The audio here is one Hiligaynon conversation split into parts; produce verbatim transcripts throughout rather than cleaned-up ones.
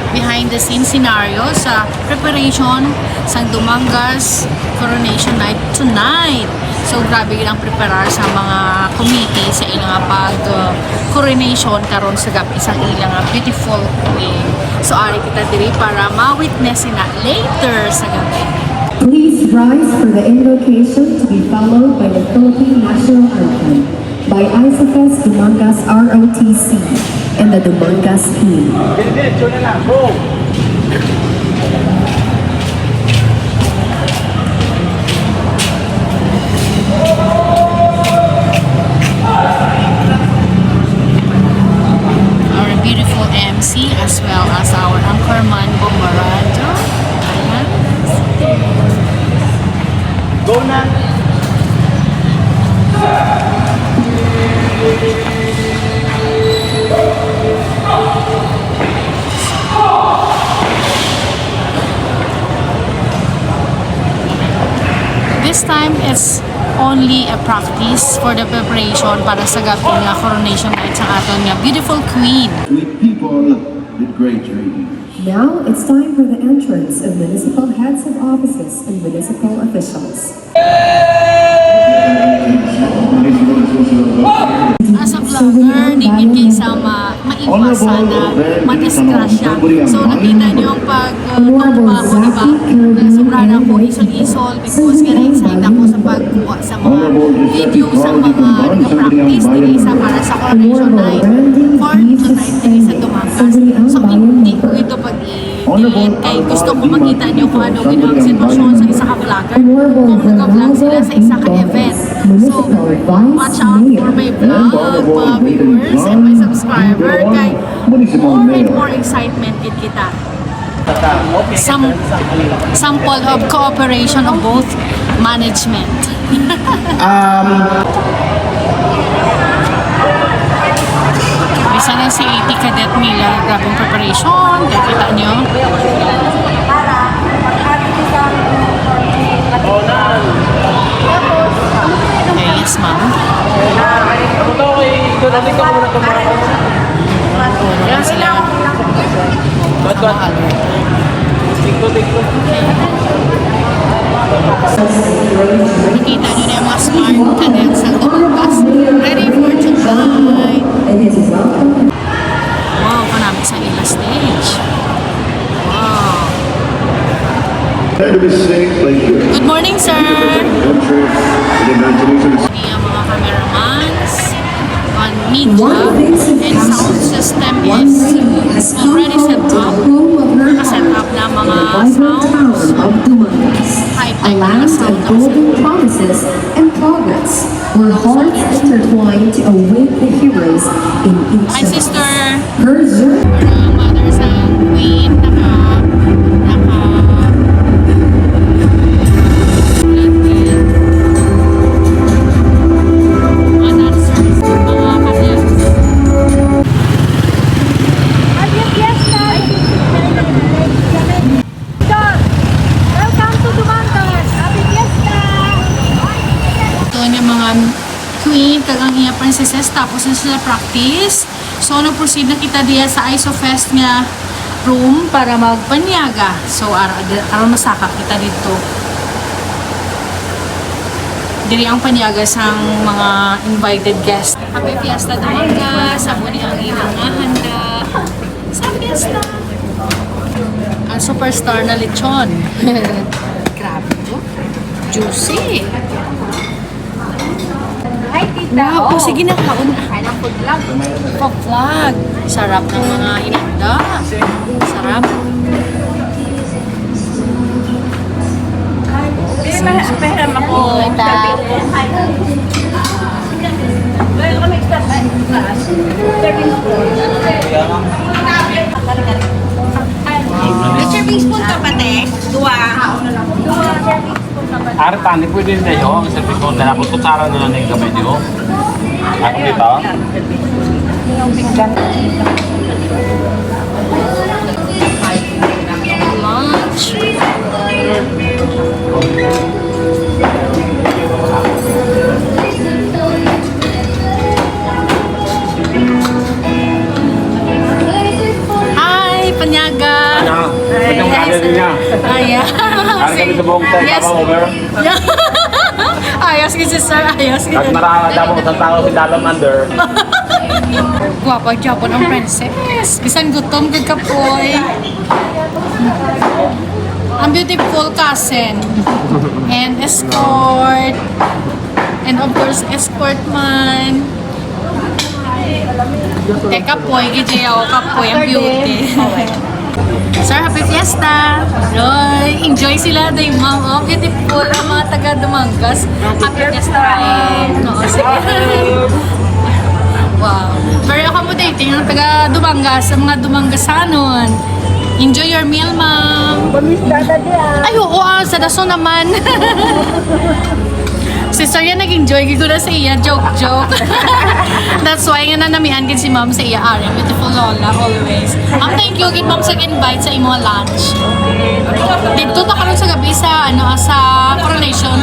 Behind the scene scenario sa preparation sang Dumangas Coronation Night tonight. So, grabe ang preparar sa mga committee sa ilang pag, uh, coronation karon sa gabi sang ilang, uh, beautiful queen. So, ari kita diri para ma-witness na later sa gabi. Please rise for the invocation to be followed by the Philippine National Anthem by Isofest Dumangas R O T C and the Dumangas Team. Our beautiful M C as well as our anchorman, Bombarado. Ayan. Go na! This time, it's only a practice for the preparation para sa gabi nga coronation night sa aton nga beautiful queen. With people with great dreams. Now, it's time for the entrance of municipal heads of offices and municipal officials. As a vlogger, di gid kay sa ma-, maiwasan na madisgrasya. So, nakita niyo ang pag, uh, tumba ko, di ba? Sobrang ako isol-isol because gina-excite ako sa pagkuha sa mga video sa mga nag-practice diri sa para sa coronation night for tonight diri sa Dumangas. So, hindi ko ito pag-i- Honorable Kay gusto ko makita niyo kung ano gid ang sitwasyon sa isa ka vlogger kung nag-vlog sila sa isa ka event. So, watch out for my vlog, mga viewers and my subscriber. Kay more and more excitement gid kita. Sam-, sample of cooperation of both management. Um, Bisan ang C A T cadet nila, grabing preparation. Kaya kita nyo. Yes, ma'am. Yan sila. Makita nyo na yung mga smart cadets sa Dumangas. Ready for tonight. Wow, kanami sa ila stage. Wow. Good morning, sir. Niya mga cameramans, on media, and sound system is already set up. Naka-set up na mga sounds. High-tech na sound. Promises and progress, where hearts intertwine to await the heroes in each of us. Hi, sister. Her journey. Para mother sa queen, naka, naka, mga dancers, mga cadets. Happy Fiesta! Welcome to Dumangas! Happy Fiesta! Ito yung mga queen, kag ang iya princesses, tapos na sila practice. So, nag-proceed na kita diya sa Isofest nga room para magpanyaga. So, ara-, di-, aron masaka kita dito. Diri ang panyaga sang mga invited guests. Happy Fiesta, Dumangas. Amo ni ang ilang nga handa sa fiesta. Ang superstar na lechon. Grabe to. Juicy. Hi, tita. Wow, oh, sige na, kaon na. Ay, ng food vlog. Food vlog. Sarap ng mga hinanda. Sarap. Pero, pero ako, oh, tita. Sabi ko, hi. Well, kami sa taas. Serving spoon. May serving spoon ka, pate? Dua. Dua serving spoon ka, pate? Ari, tani, pwede na yun. Ang serving spoon na lang. Kutsara na lang yung gamay niyo. Ako dito. Lunch. Hi, panyaga! Yes. Ang niya. Ah, yeah. Ang kami sa buong time, Yes. Papa, over. Ayos gid si sir, ayos gid. At marami damo sa tao si Dalam Under. Gwapa gyapon ang princess. Bisan gutom kag kapoy. Ang beautiful cousin. And escort. And of course, escort man. Kay kapoy, gid siya, oh, kapoy ang beauty. Sir, happy fiesta! Roy, enjoy sila, day ma'am. Oh, beautiful ang mga taga Dumangas. Happy fiesta, ma'am. Oo, sige. Wow. Very accommodating ang taga Dumangas, ang mga Dumangasanon. Enjoy your meal, ma'am. Bamis data di ah. Ay, oo, ah, sa daso naman. Si Sir yan, nag-enjoy gid ko na sa iya. Joke, joke. That's why nga nanamian gid si Ma'am sa iya area. Beautiful Lola, always. Ma'am, thank you gid, Ma'am, sa invite sa imo lunch. Dito ta karon sa gabi sa, ano, sa coronation.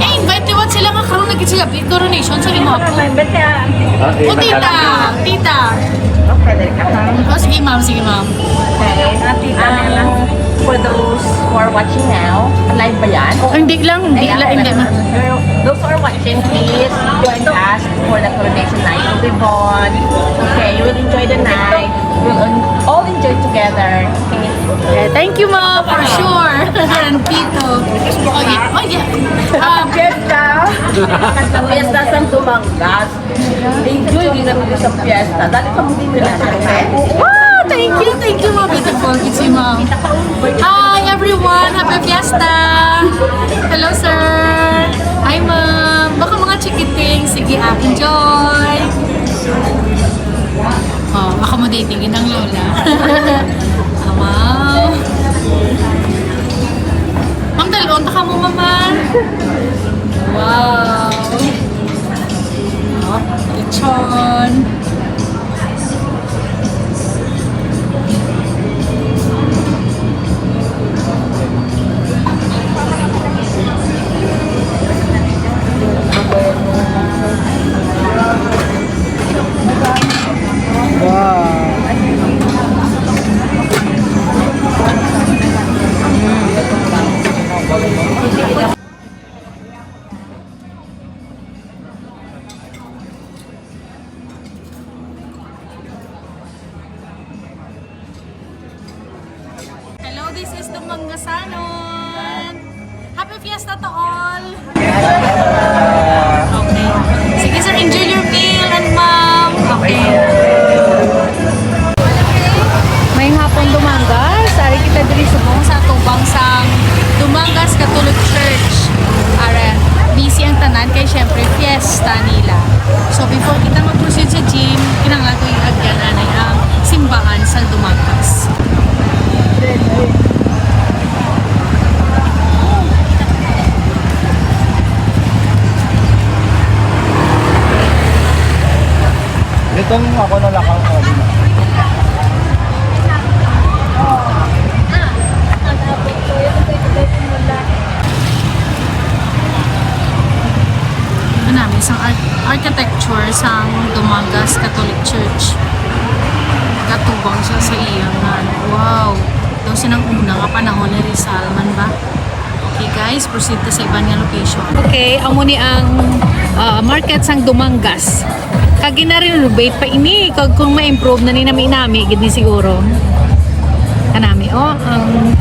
Eh, invite liwat sila nga karon na gid sa gabi, coronation sa imo apo. Ah, eh, O, tita, nagkataon. Tita. Okay, dali ka, ha? Oh, sige, ma'am, sige, ma'am. Okay, ah, tita, um, for those who are watching now, live ba yan? Oh, hindi lang, hindi Ayan, lang, hindi lang. Those who are watching, please join us for the coronation night of Devon. Okay, you will enjoy the night. We'll en-, all enjoy together. Okay. Yeah, thank you, ma'am, for sure. And Tito. Oh, yeah. Oh, yeah. Ah, Fiesta. Fiesta sa Dumangas. Enjoy din ako sa fiesta. Dali pa mo din nila. Wow! Thank you, thank you, mga beautiful. It's you, ma'am. Hi, everyone! Happy Fiesta! Hello, sir! Hi, ma'am! Baka mga chikiting. Sige, ah, enjoy! Oh, accommodating yun ang lola. Ah, wow! Ma'am, dalon ta ka mo, mama. Wow! Lechon. Wow. Hello, this is Dumangasanon. Happy Fiesta to all! Okay. Sige, sir, enjoy your meal and ma'am. Okay. Maayong hapon, Dumangas. Ari kita diri subong sa atubang sang Dumangas Catholic Church. Ara, busy ang tanan kay syempre fiesta nila. So before kita mag-proceed sa gym, kinahanglan ko i-agyan anay ang simbahan sa Dumangas. Itong ako na lang ang sabi na. Ano namin, isang ar-, architecture sang Dumangas Catholic Church. Gatubang siya sa iya nga, wow. Daw sinang una nga panahon ni Rizal man ba? Okay, guys, proceed ta sa iban nga location. Okay, amo ni ang, ah, market sang Dumangas. Kag gina-renovate pa ini, kag kung ma-improve na ni, nami-nami gid ni siguro. Kanami, oh, ang,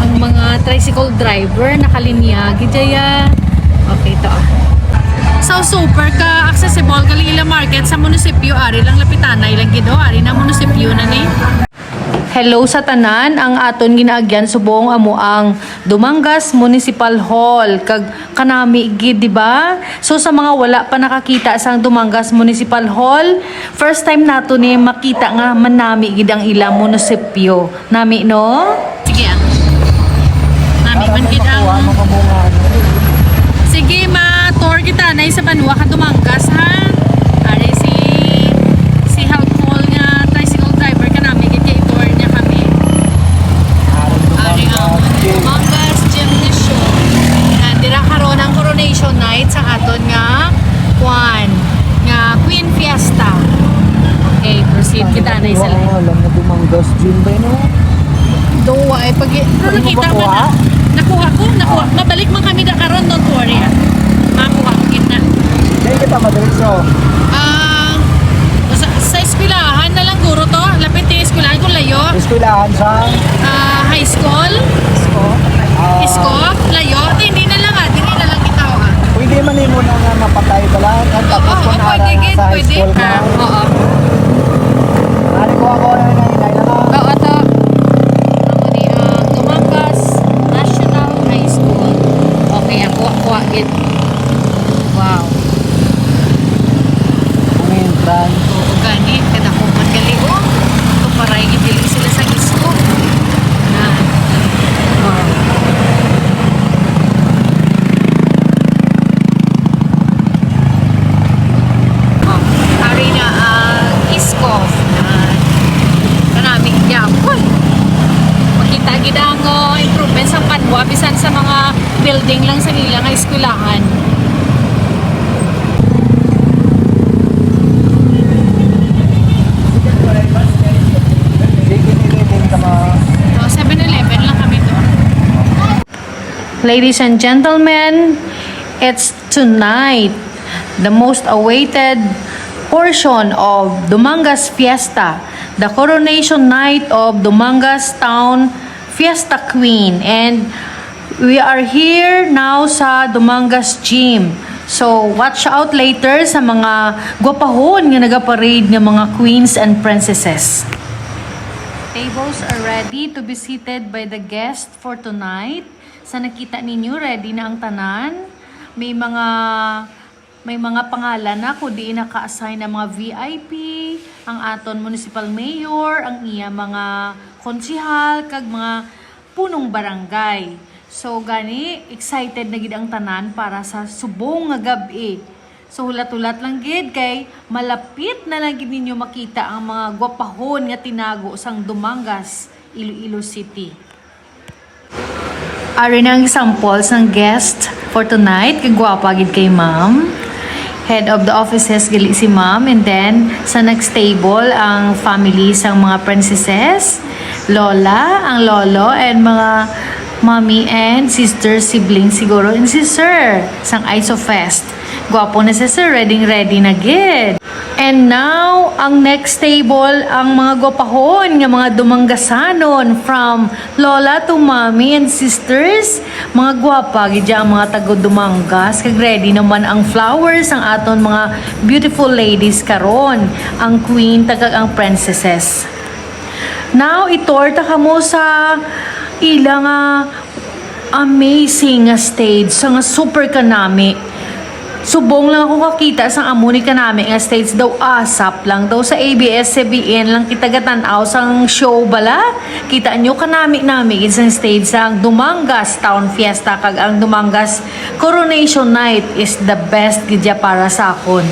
ang mga tricycle driver nakalinya gid dya. Okay, to, ah. So, super ka accessible gali ila market sa munisipyo, ari lang lapitanay lang gid, oh, ari na munisipyo na ni. Hello sa tanan, ang aton ginaagyan subong amo ang Dumangas Municipal Hall, kag kanami gid, di ba? So, sa mga wala pa nakakita sang Dumangas Municipal Hall, first time nato ni makita nga manami gid ang ila munisipyo. Nami, no? Sige, ah. Nami man gid ang Sige, ma-tour kita na sa banwa ka Dumangas, ha? Ari si, si helpful nga tricycle driver ka nami, gid kay i-tour niya kami. Ari ang Dumangas Gymnasium. Yan, dira karon ang coronation night sa aton nga, kuan, nga Queen Fiesta. Okay, proceed kita na isa. Wow, alam na Dumangas Gym ba, no? Do, wa, eh, Pero nakita mo na. Nakuha ko, nakuha. Mabalik man kami na karon, don't worry, ah. Makuha ko gid na. Dili kita madiretso. Ah, sa, sa eskwelahan na lang guro to. Lapit yung eskwelahan kung layo. Eskwelahan sa? Ah, high school. Isko? Ah. Isko? Layo? Hindi na lang, ah. Dili na lang kita, oh, ah. Pwede man imo na nga mapatay bala. Tapos Oo, kung oo, pwede ara gid, sa high pwede. School ka. Ah, oo. Ari ko ako na hinay-hinay lang, ah. Oo, to. Amo ni ang Dumangas National High School. Okay, ako, ako, agad. Wow. Ang entrance. Oo, gani. Kadako man gali, oh. Ito, paray, gibili sila sa Isko. Ah. Oh. Oh, ari na ang Isko. Ah, kanami gyapon. Makita gid ang, oh, improvement sa banwa, bisan sa mga building lang sa nila nga eskwelahan. Seven Eleven ka ba? No, Seven Eleven lang kami doon. Ladies and gentlemen, it's tonight the most awaited portion of Dumangas Fiesta, the coronation night of Dumangas Town Fiesta Queen. And we are here now sa Dumangas Gym. So, watch out later sa mga gwapahon nga nagaparade nga mga queens and princesses. Tables are ready to be seated by the guest for tonight. Sa nakita ninyo, ready na ang tanan. May mga, may mga pangalan na kung diin naka-assign ang mga V I P, ang aton municipal mayor, ang iya mga konsihal, kag mga punong barangay. So, gani, excited na gid ang tanan para sa subong nga gab-i. So, hulat-hulat lang gid kay malapit na lang gid ninyo makita ang mga gwapahon nga tinago sang Dumangas, Iloilo City. Ari na ang sample sang guest for tonight. Kagwapa gid kay ma'am. Head of the offices gali si ma'am. And then, sa next table, ang family sang mga princesses. Lola, ang lolo, and mga mommy and sister, sibling siguro. And si sir, sang ISOFEST. Gwapo na si sir, ready, ready na gid. And now, ang next table, ang mga gwapahon nga mga Dumanggasanon, from lola to mommy and sisters. Mga gwapa gid dya ang mga taga Dumangas, kag ready naman ang flowers, ang aton mga beautiful ladies karon, ang queen, kag ang princesses. Now, i-tour ta kamo sa ila nga amazing nga stage, sa nga super kanami. Subong lang ako kakita sang amo ni kanami nga stage daw, ASAP lang daw, sa A B S C B N lang kita gatan-aw sang show bala. Kita nyo, kanami-nami gid sang stage sang Dumangas Town Fiesta kag ang Dumangas Coronation Night is the best gid ya para sa akon.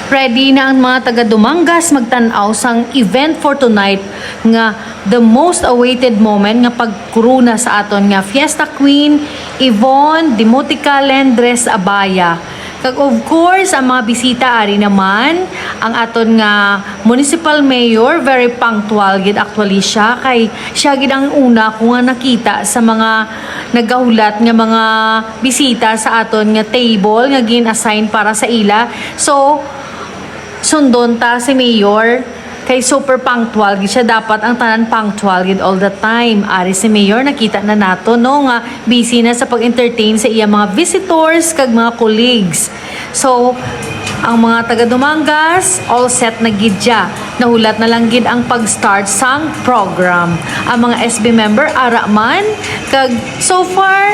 Ready na ang mga taga Dumangas magtan-aw sang event for tonight nga the most awaited moment nga pagkorona sa aton nga Fiesta Queen, Yvonne Demotica Lendres Abaya. Kag of course, ang mga bisita ari naman, ang aton nga municipal mayor, very punctual gid actually siya, kay siya gid ang una ko nga nakita sa mga nagahulat nga mga bisita sa aton nga table nga gin-assign para sa ila. So, sundon ta si Mayor, kay super punctual gid siya. Dapat ang tanan punctual gid all the time. Ari si Mayor, nakita na nato, no, nga busy na sa pag-entertain sa iya mga visitors kag mga colleagues. So, ang mga taga Dumangas, all set na gid siya. Nahulat na lang gid ang pag-start sang program. Ang mga S B member, ara man, kag so far,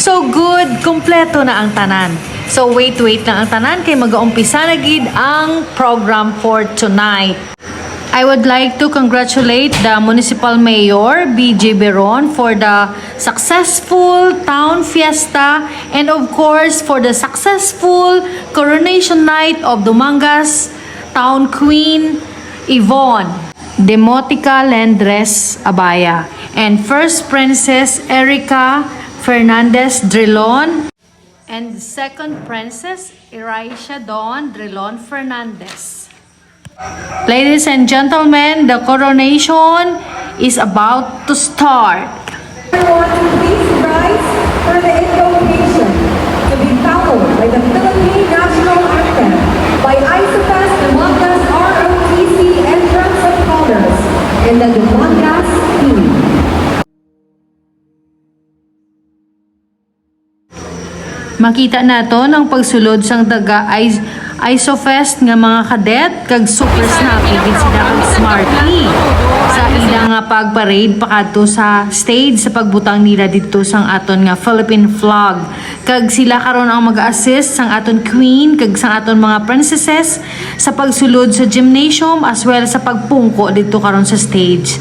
so good, kompleto na ang tanan. So, wait, wait lang ang tanan, kay mag-aumpisa na gid ang program for tonight. I would like to congratulate the Municipal Mayor, B J Beron, for the successful Town Fiesta and, of course, for the successful Coronation Night of Dumangas Town Queen Yvonne Demotica Lendres Abaya and First Princess Erica Fernandez Drilon and Second Princess Iraisha Dawn Drilon Fernandez. Ladies and gentlemen, the coronation is about to start. Everyone, please rise for the invocation, to be followed by the Philippine National Anthem by Isofest Dumangas R O T C Entrance of Colors and the Dumangas team. Makita naton ang pagsulod sang taga Is-, Isofest nga mga cadet, kag super snappy gid sila kag smarty sa ila nga pag-parade pakadto sa stage sa pagbutang nila didto sang aton nga Philippine flag. Kag sila karon ang mag-assist sang aton queen kag sang aton mga princesses sa pagsulod sa gymnasium, as well sa pagpungko didto karon sa stage.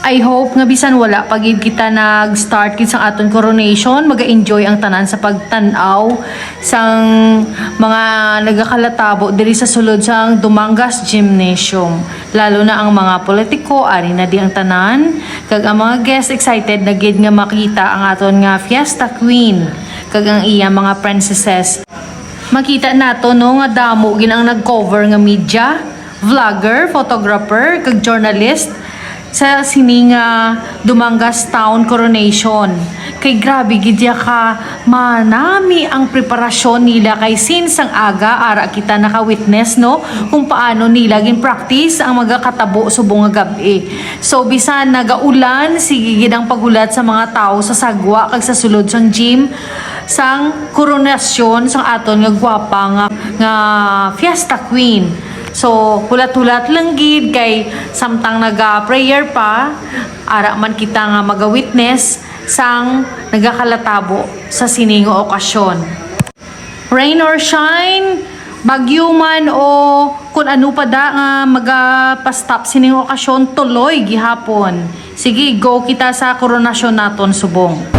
I hope nga bisan wala pa gid kita nag-start gid sang aton coronation, maga-enjoy ang tanan sa pagtan-aw sang mga nagakalatabo diri sa sulod sang Dumangas Gymnasium. Lalo na ang mga politiko, ari na di ang tanan, kag ang mga guests excited na gid nga makita ang aton nga Fiesta Queen kag ang iya mga princesses. Makita nato, no, nga damo gid ang nag-cover nga media, vlogger, photographer, kag journalist sa sini nga Dumangas Town Coronation. Kay grabe gid ya ka manami ang preparasyon nila, kay since ang aga ara kita naka-witness, no, kung paano nila gin-practice ang magakatabo subong nga gab-i. So bisan nagaulan, sige gid ang paghulat sa mga tawo sa sagwa kag sa sulod sang gym sang koronasyon sang aton nga gwapa nga, nga Fiesta Queen. So, hulat-hulat lang gid kay samtang naga-prayer pa, ara man kita nga maga-witness sang nagakalatabo sa sini nga okasyon. Rain or shine, bagyo man o kun ano pa da nga magapastop sining okasyon, tuloy gihapon. Sige, go kita sa koronasyon naton subong.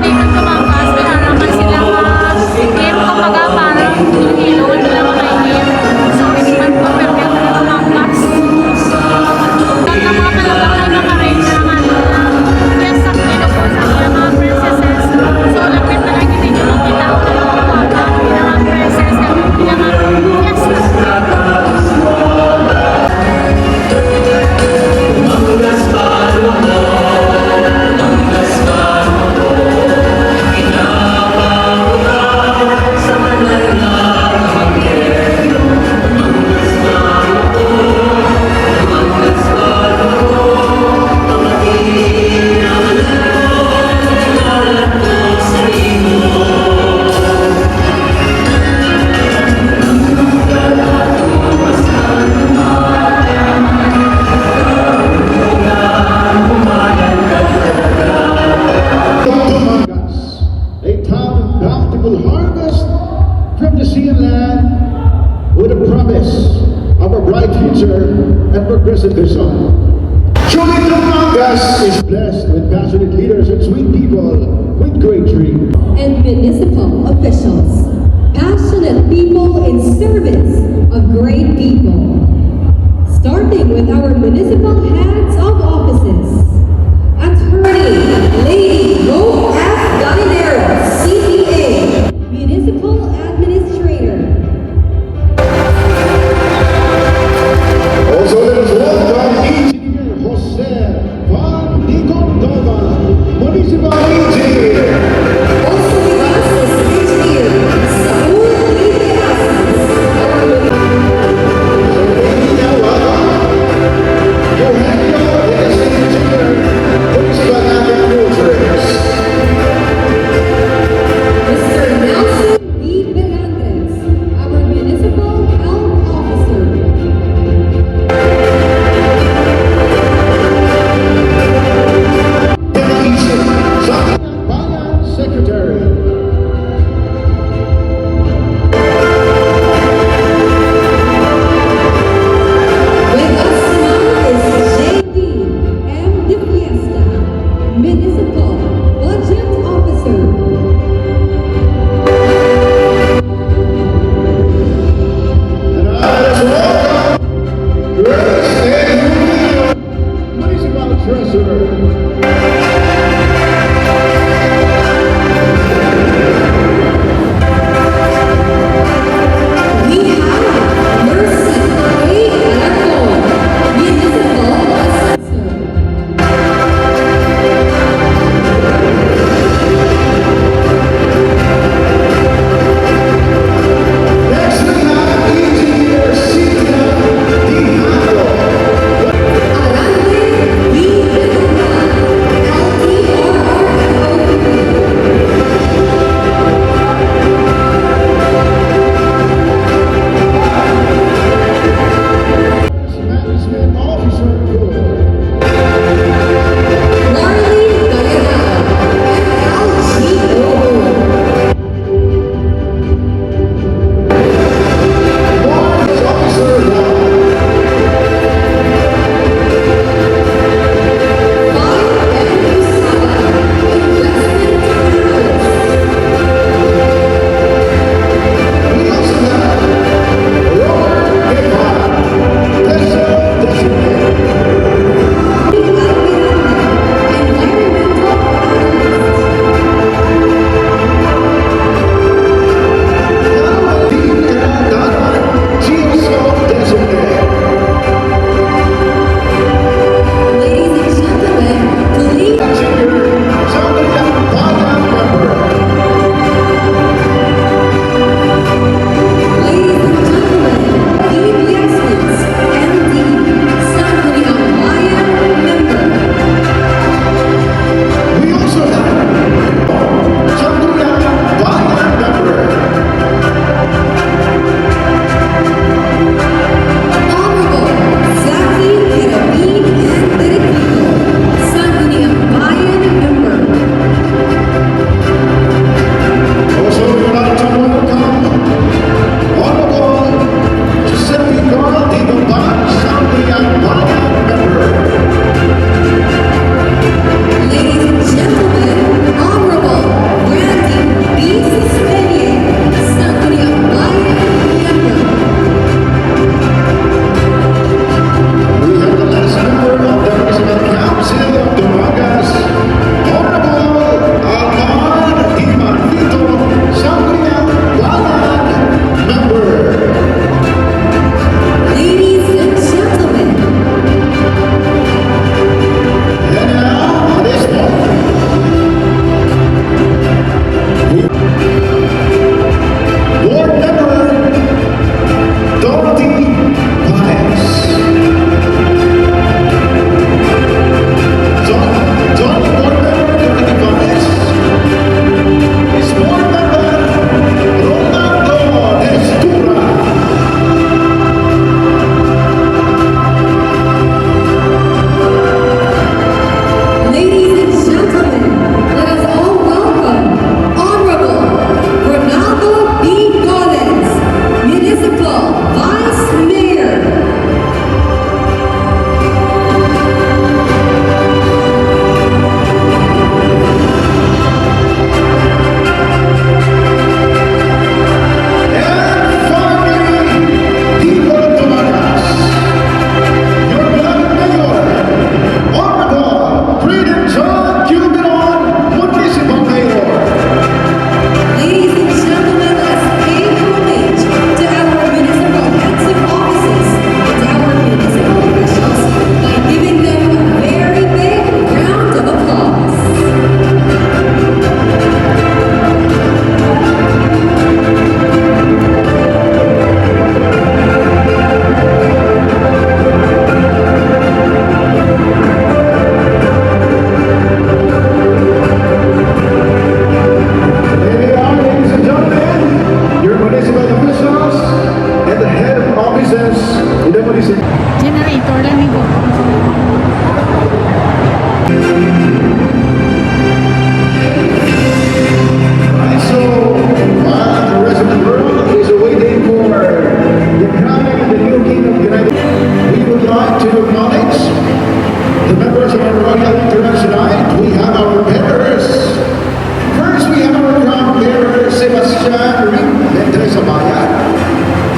Dito sa Batangas, may harapan sila nga game, kumbaga, parang Iloilo nila mga game. So, hindi man po perfect ang Batangas. Ang mga palabang na nakaready naman, yes, sa Pilipinas, ang mga princesses. So, lapit na lang hindi nyo makita ang mga princess, ang mga fiesta. A town of bountiful harvest from the sea and land, with a promise of a bright future and progressive vision. Truly, Batangas is blessed with passionate leaders and sweet people with great dreams. And municipal officials, passionate people in service of great people. Starting with our municipal heads of offices, Attorney Lady Rose F. Gallinero, C P A, Municipal Administrator. Also, let us welcome Engineer Jose Van Nicordova, Municipal Engineer. Also with us is Engineer Saul Lilias. Eugenio Eugenio de Castillo Junior, Municipal Acting Coordinator. Mister Nelson D. Belandres, our Municipal Health Officer. Bayan Secretary.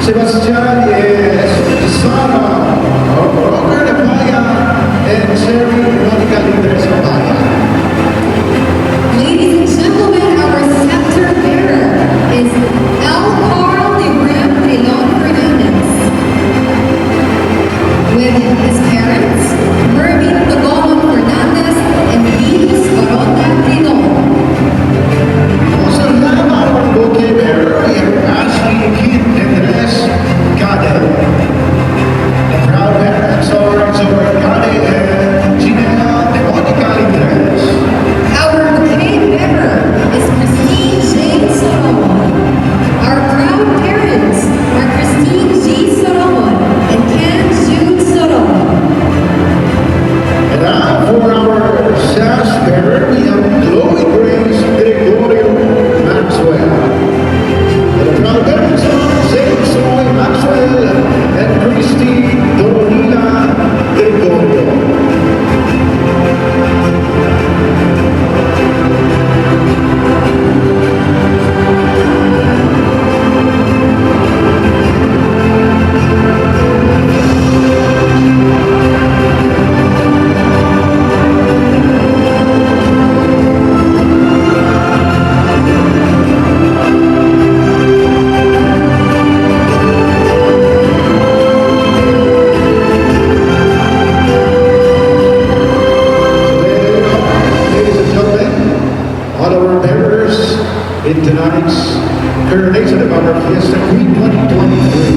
Sebastian Espada, Rocker Abaya, and Cherry Monica Lindres Abaya. Ladies and gentlemen, our scepter bearer is L. Carl Librem Trilon Fernandez. With his parents, Mervin Tagonon Fernandez and Venus Baronda Trilon. We also have our bouquet bearer, we have Ashley Kid Andres Cade. The proud parents are Zoe Cade and Gina Demonica Andres. Our bouquet bearer is Christine J. Solomon. Our proud parents are Christine G. Solomon and Ken Jude Solomon. And now for our sash bearer, we have Chloe Grace Gregorio Maxwell. And the proud parents are James Roy Maxwell and Christy Dorina Gregorio. Ladies and gentlemen, honorary bearers in tonight's coronation of our Fiesta Queen twenty twenty-three.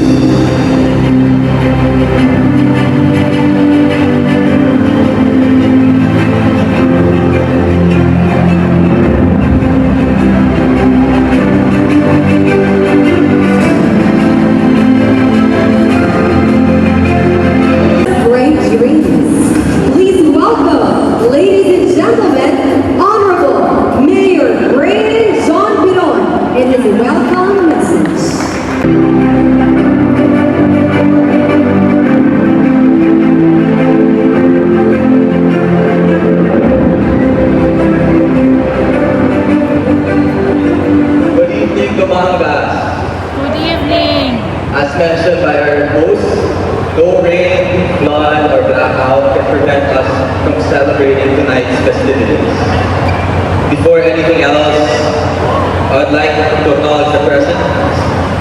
Great dreams. Please welcome, ladies and gentlemen, Honorable Mayor Brandon John Piron in his welcome message. Good evening, Batangas. Good evening. As mentioned by our host, no rain, flood, or blackout can prevent us from celebrating tonight's festivities. Before anything else, I would like to acknowledge the presence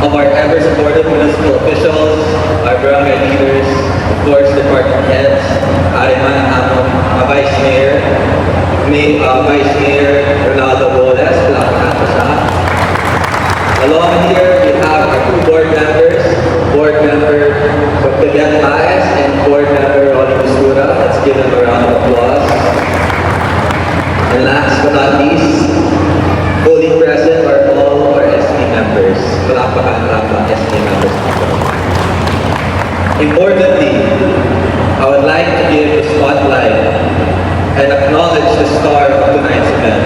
of our ever-supportive municipal officials, our barangay leaders, of course, department heads, ari man ang amon, uh, Vice Mayor, May, uh, Vice Mayor Ronaldo Boles, palakpakan ta siya. Along here, we have our two board members, Board Member Cadet Baez and Board Member Ronnie Mistura. Let's give them a round of applause. And last but not least, fully present are all our S P members. Palakpakan, palakpakan, S P members. Importantly, I would like to give the spotlight and acknowledge the star of tonight's event,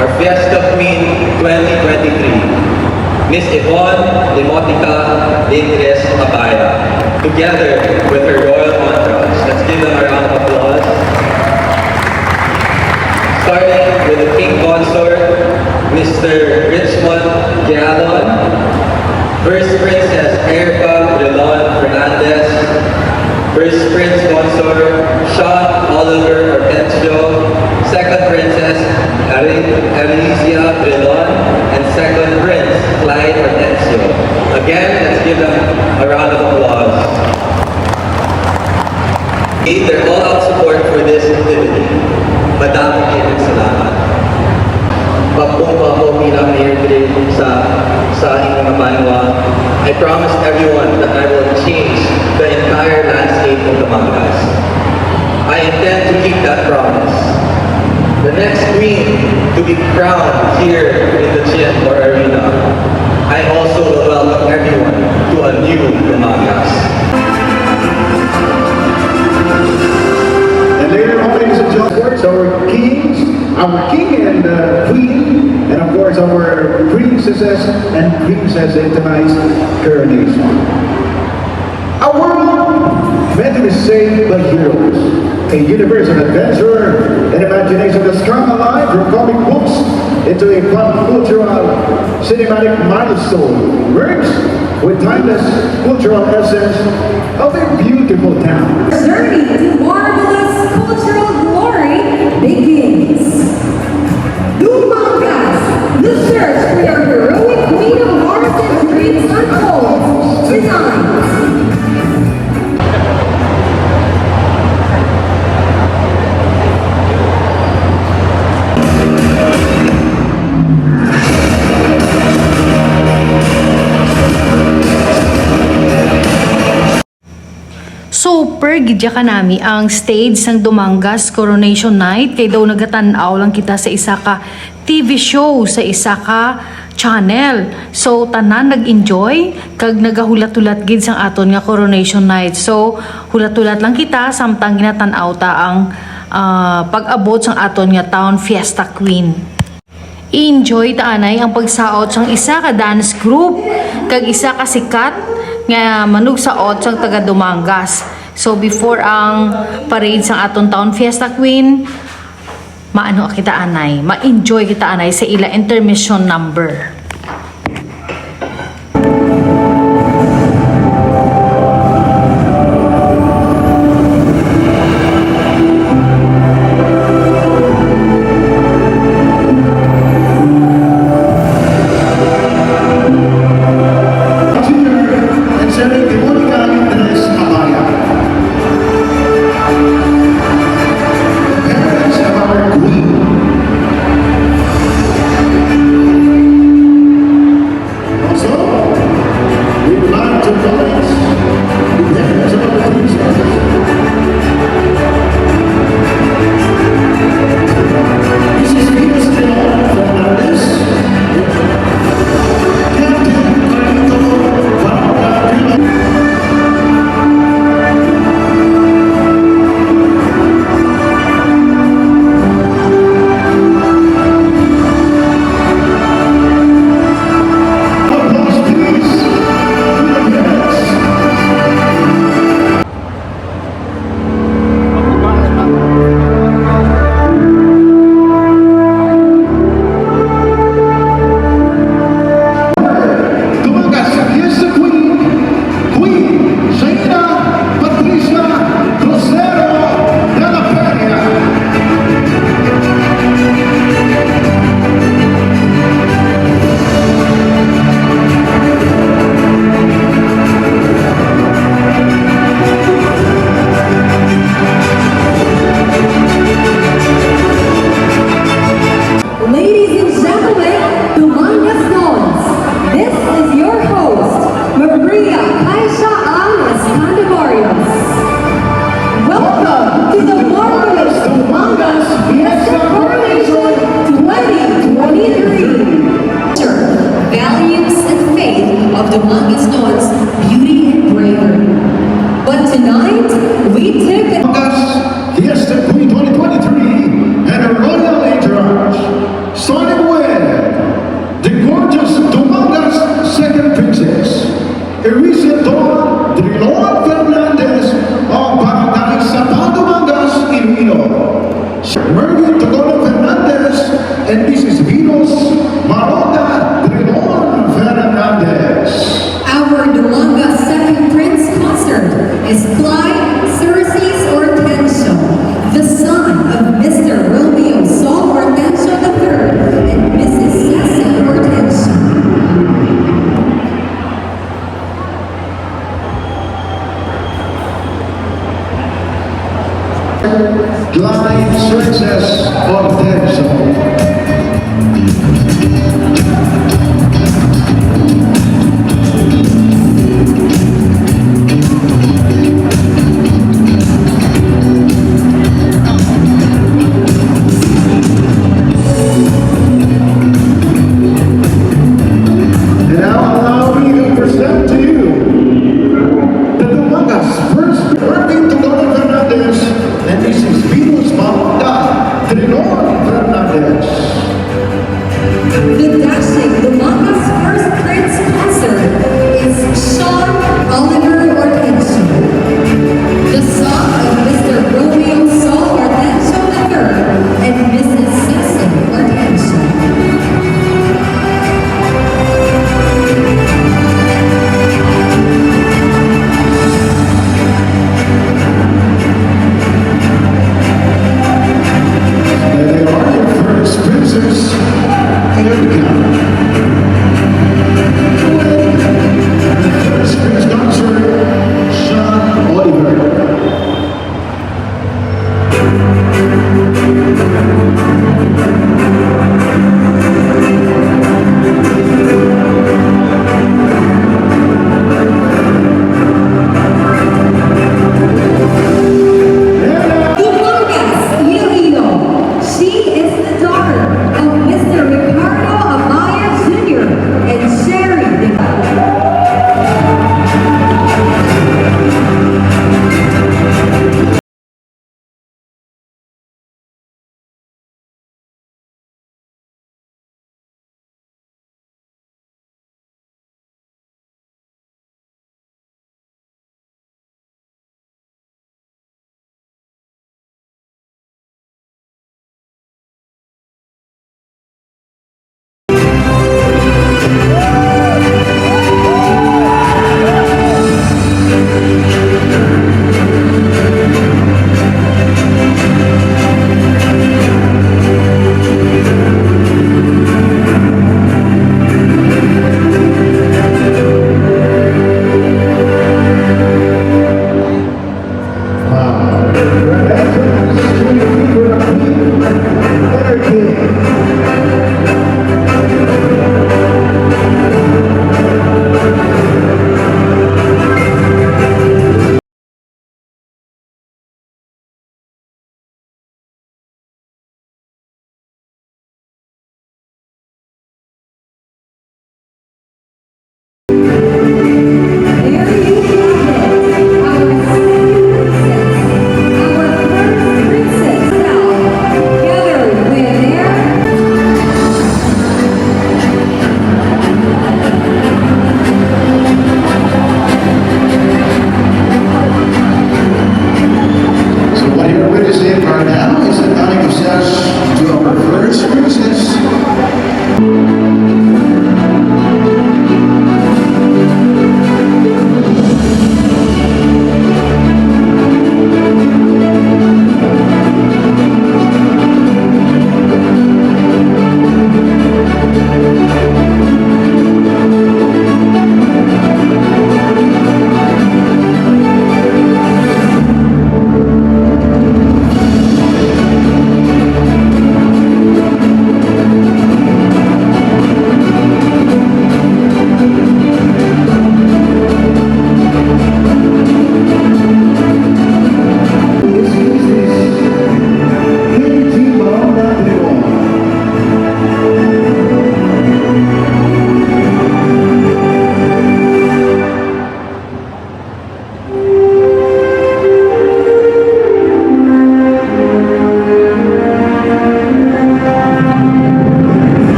our Fiesta Queen twenty twenty-three, Miss Yvonne Demotica Lindres Abaya, together with her royal entourage. Let's give them a round of applause. Starting with the King Consort, Mister Richmond Gialon, First Princess Erica Relon Fernandez, First Prince Consort Sean Oliver Hortensio, Second Princess Ari-, Arisia Relon, and Second Prince Clyde Hortensio. Again, let's give them a round of applause. With their all-out support for this activity, madamo kaayo nga salamat. Pagpumpa ko bilang mayor diri sa, sa inyong mga banwa, I promise everyone that I will change the entire landscape of Batangas. I intend to keep that promise. The next queen to be crowned here in the gym or arena, I also will welcome everyone to a new Batangas. And later on, ladies and gentlemen, our kings, our king and, uh, queen, and of course our princesses and princess in tonight's coronation. A world meant to be saved by heroes. A universe of adventure and imagination that's come alive from comic books into a pop cultural cinematic milestone. Works With timeless cultural essence of a beautiful town. Journey to marvelous cultural glory begins. Dumangas, the search for your heroic queen of hearts and dreams unfolds tonight. Super gid ya kanami ang stage sang Dumangas Coronation Night, kay daw nagatan-aw lang kita sa isa ka T V show, sa isa ka channel. So, tanan nag-enjoy kag nagahulat-hulat gid sang aton nga Coronation Night. So, hulat-hulat lang kita samtang ginatan-aw ta ang, ah, pag-abot sang aton nga Town Fiesta Queen. I-enjoy ta anay ang pagsaot sang isa ka dance group kag isa ka sikat nga manugsaot sang taga Dumangas. So, before ang parade sang aton Town Fiesta Queen, maano kita anay, ma-enjoy kita anay sa ila intermission number. Consider and celebrate the Monica Andres Abaya, the parents of our queen.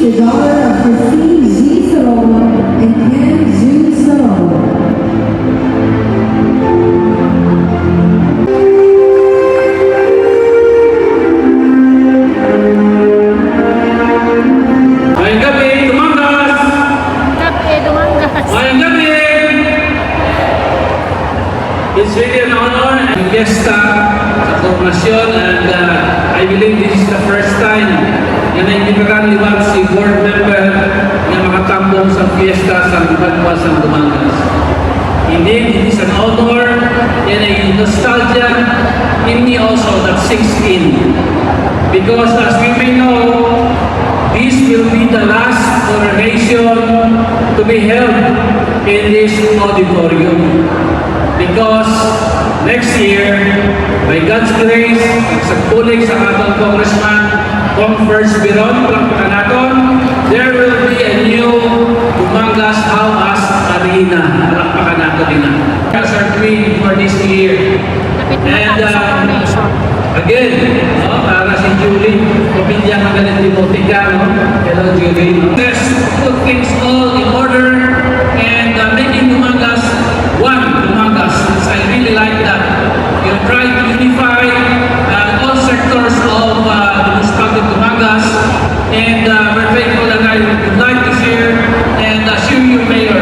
The daughter of Christine G. Sarongo and Ken Jun Sarongo. Maayong gabi, Dumangas! Gabi, Dumangas. Maayong gabi! It's really an honor and fiesta sa Poblacion, and, uh, I believe this is the first time nga naimbitaran liwat si board member nga makatambong sa fiesta sa banwa sang Dumangas. Indeed, it is an honor and a nostalgia in me also that sinks in. Because as we may know, this will be the last coronation to be held in this auditorium. Because next year, by God's grace, sa pagbulig sa aton Congressman Cong First Biron, palakpakan naton, there will be a new Dumangas Hawm Us Arena. Palakpakan naton ina. As our queen for this year. Lapit na And, tayo sa uh, coronation. Again, no, para si Julie, pamilya ka galing Timote ka, no? Hello, Julie, no? Let's put things all in order and, uh, making Dumangas one Dumangas. I really like that. You try to unify, uh, all sectors of, uh, the municipality of Dumangas. And, uh, we're thankful, and I would like to share and assure you, Mayor,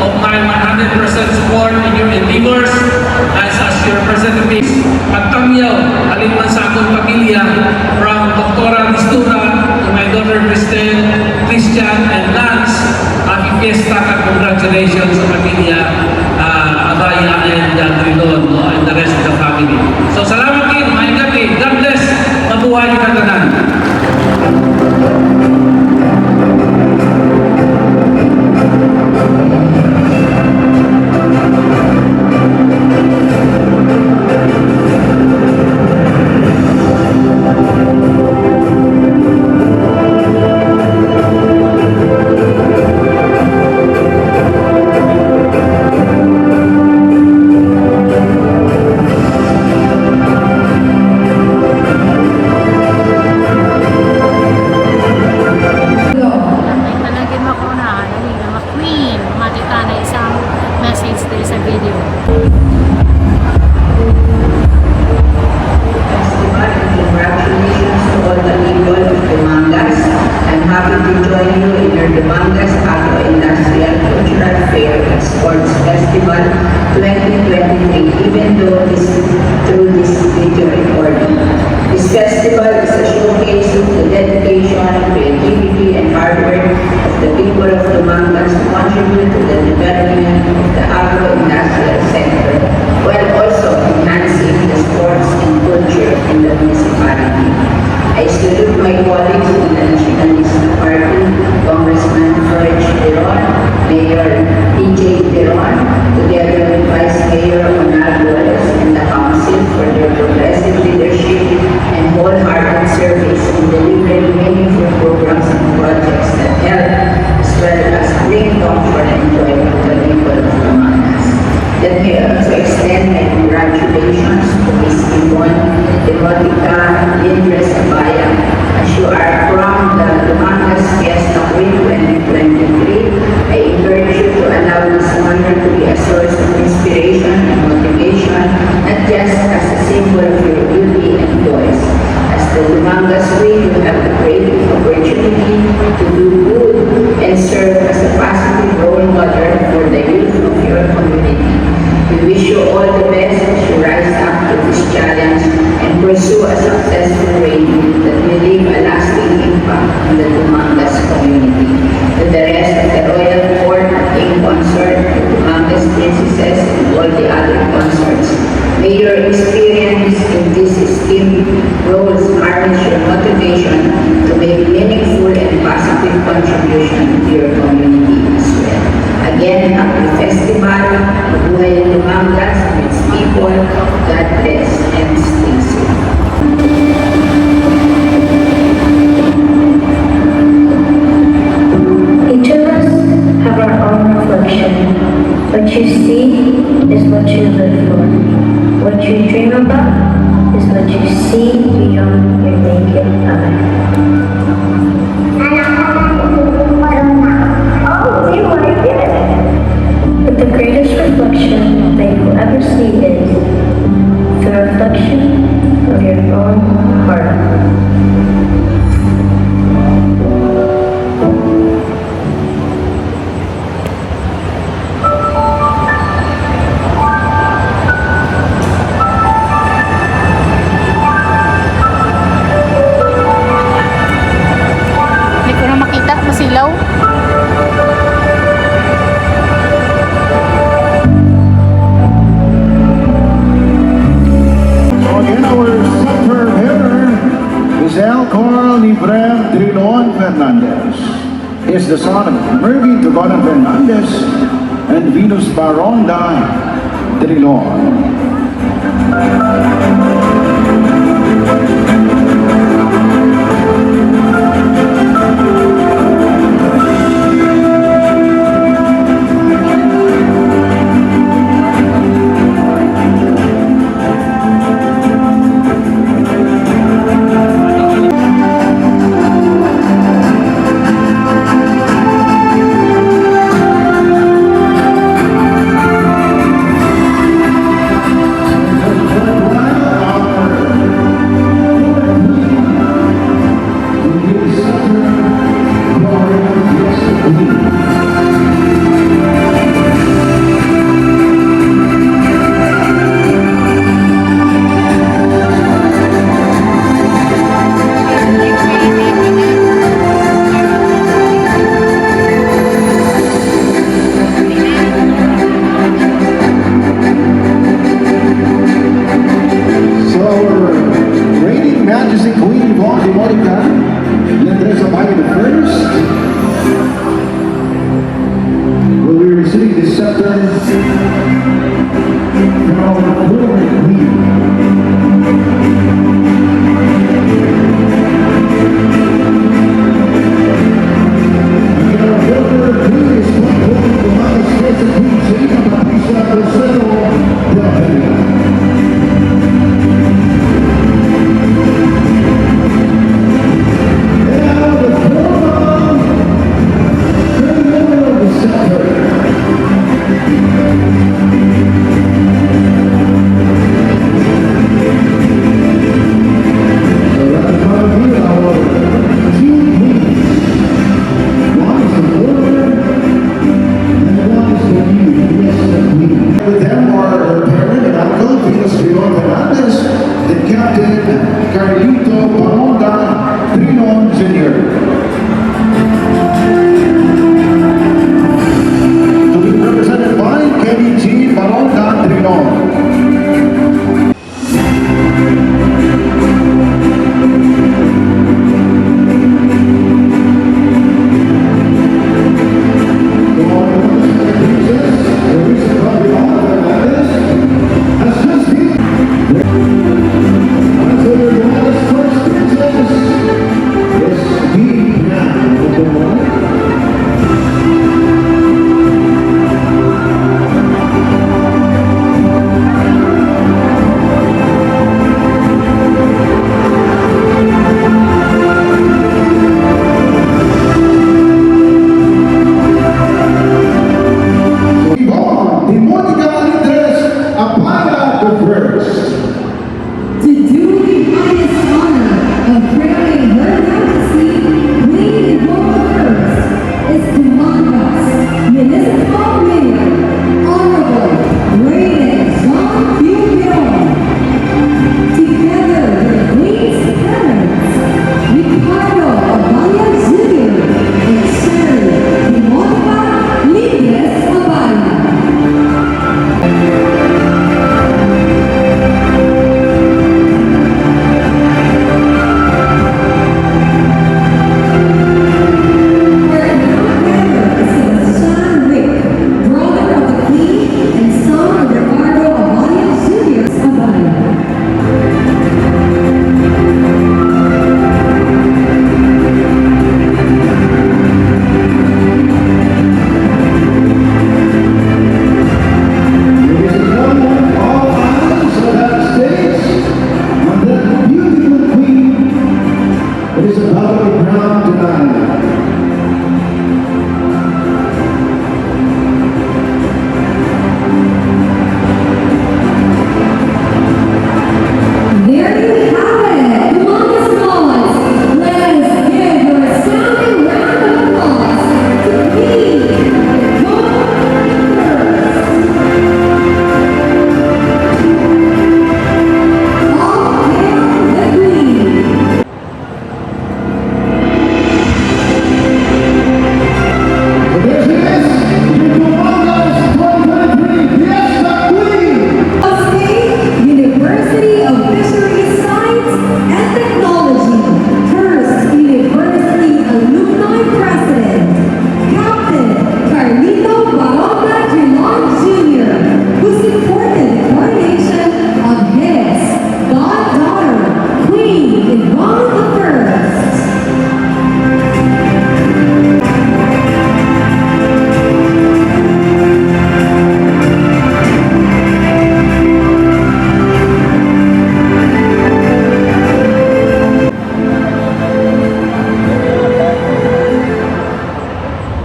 of my one hundred percent support in your endeavors as, as your representatives. Pagtamyaw, halin man sa akong pamilya, from Doktora Mistura to my daughter Cristel, Christian, and Lance, happy fiesta kag congratulations sa pamilya, uh, Abaya and, uh, Trilon, no, and the rest of the family. So, salamat, Kim. Maayong gabi. God bless. Mabuhay ka tanan. Talaga makunahan, ano yung mga queen, matita na isang message diri sa video. Festival, and congratulations to all the people of Dumangas. I'm happy to join you in your Dumangas Agro-Industrial Cultural Fair and Sports Festival twenty twenty-three, even though this, through this video recording. This festival is a showcase of the dedication, creativity, and hard work of the people of Dumangas who contribute to the development of the agro-industrial sector, while also enhancing the sports and culture in the municipality. I salute my colleagues in the Nationalista Party, Congressman Ferch Biron, Mayor P J Biron, together with Vice Mayor Ronald Wallace and the Council for their progressive leadership and wholehearted service in delivering meaningful programs and projects that help, as well as bring comfort and joy to the people of Dumangas. Let me also extend my congratulations to Miss Yvonne Demotica Lindres Abaya, as you are crowned the Dumangas Fiesta Queen twenty twenty-three. I encourage you to allow this honor to be a source of inspiration and motivation, not just as a symbol of your beauty and voice. As the Dumangas Queen, you have a great opportunity to do good and serve as a positive role model for the youth of your community. We wish you all the best as you rise up to this challenge and pursue a successful reign that will leave a lasting Trilon Fernandez is the son of Mervin Tugonan Fernandez and Venus Baronda Trilon. So, our reigning Majesty Queen Yvonne de Monica, Yandresa Bayo the First, will be receiving the scepter from the Queen.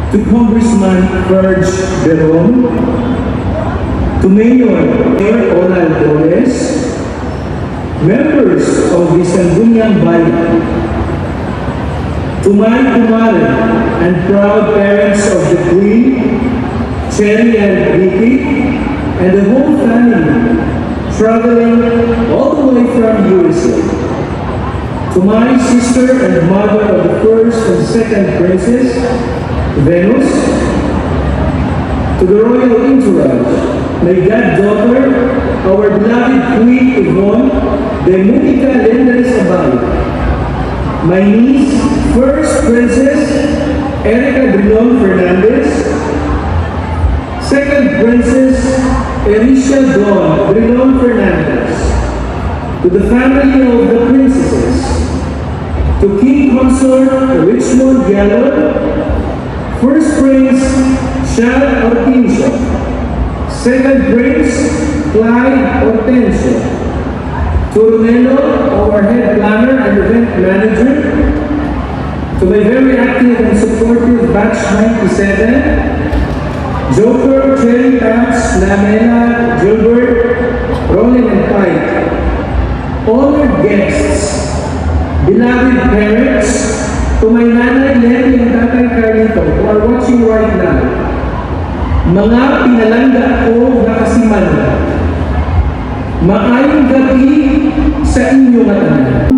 To Congressman Ferge Beron, to Mayor Mayor Ronald Gomez, members of the Sangguniang Bayan, to my kumare and proud parents of the Queen, Cherry and Ricky, and the whole family traveling all the way from U S A. To my sister and mother of the first and second princess, Venus, to the royal entourage, my goddaughter, our beloved Queen Yvonne de Monica Lendres Abay, my niece, first princess, Erica Drilon Fernandez, second princess, Ericia Dawn Drilon Fernandez, to the family of the princesses, to King Consort Richmond Yalon, First Prince Shad Hortensio, Second Prince Clyde Hortensio, to Ronelo, our head planner and event manager, to my very active and supportive batch ninety-seven, Joker, Cherry, Tabs, Lamela, Gilbert, Roland, and Pike, honored guests, beloved parents, to my nanay Lenny and tatay Carlito who are watching right now, mga pinalangga ko nga kasiman, maayong gab-i sa inyo nga tanan.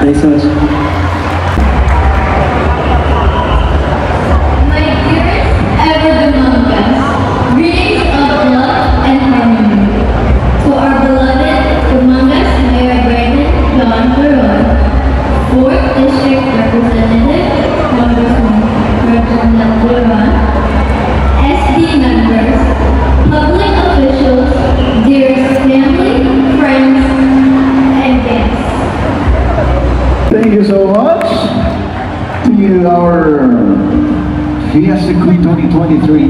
My dearest ever Dumangas, greetings of love and harmony. To our beloved Dumangas Mayor Bryden John Coron, fourth District Representative Congressman Reginald Duran, S D members, public officials, dearest family, friends, and guests. Thank you so much to our Fiesta Queen twenty twenty-three.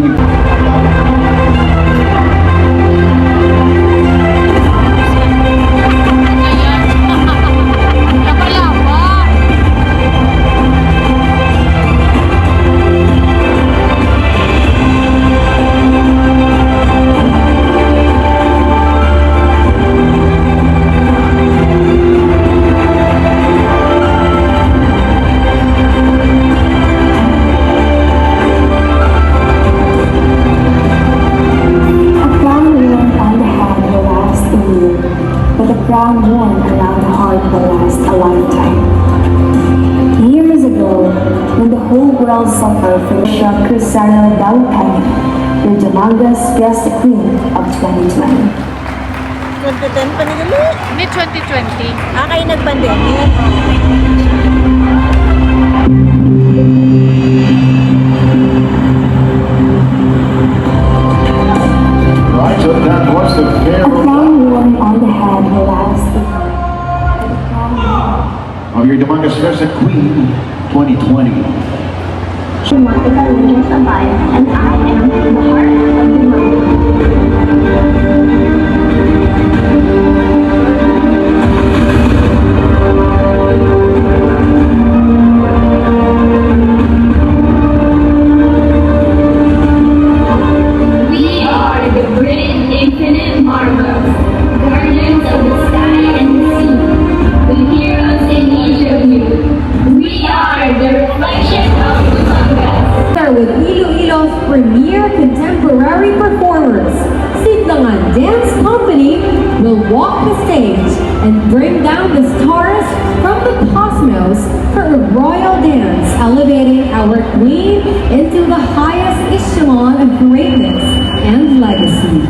A crown worn on the head will last a year, but a crown worn around the heart will last a lifetime. Years ago, when the whole world suffered from Russia, Crucero Dawit Kani, your Dumangas Fiesta Queen of twenty twenty. Twenty ten pa ni gali? Ni twenty twenty. Ah, kay nag-pandemic. Right, so that was the A crown worn on the head will last a year. Of your Dumangas Fiesta Queen twenty twenty. Siya ang Italian sa bayan, and I am the heart of the mountain. We are the great infinite marvels, guardians of the sky and the sea, the heroes in each of you. We are the reflection of Dumangas. With Iloilo's premier contemporary performers, Sidlangan Dance Company will walk the stage and bring down the stars from the cosmos for a royal dance, elevating our queen into the highest echelon of greatness and legacy.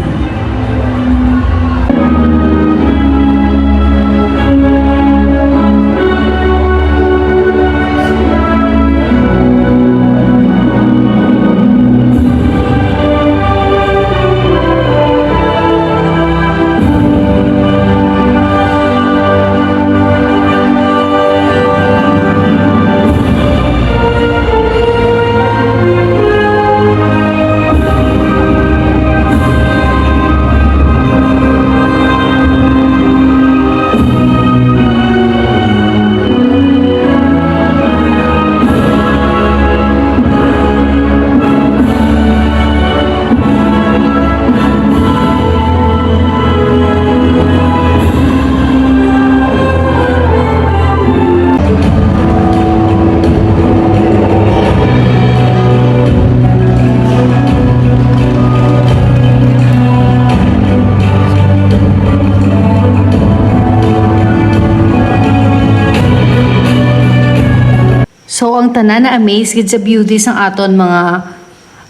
So, ang tanan na-amaze gid sa beauty sang aton mga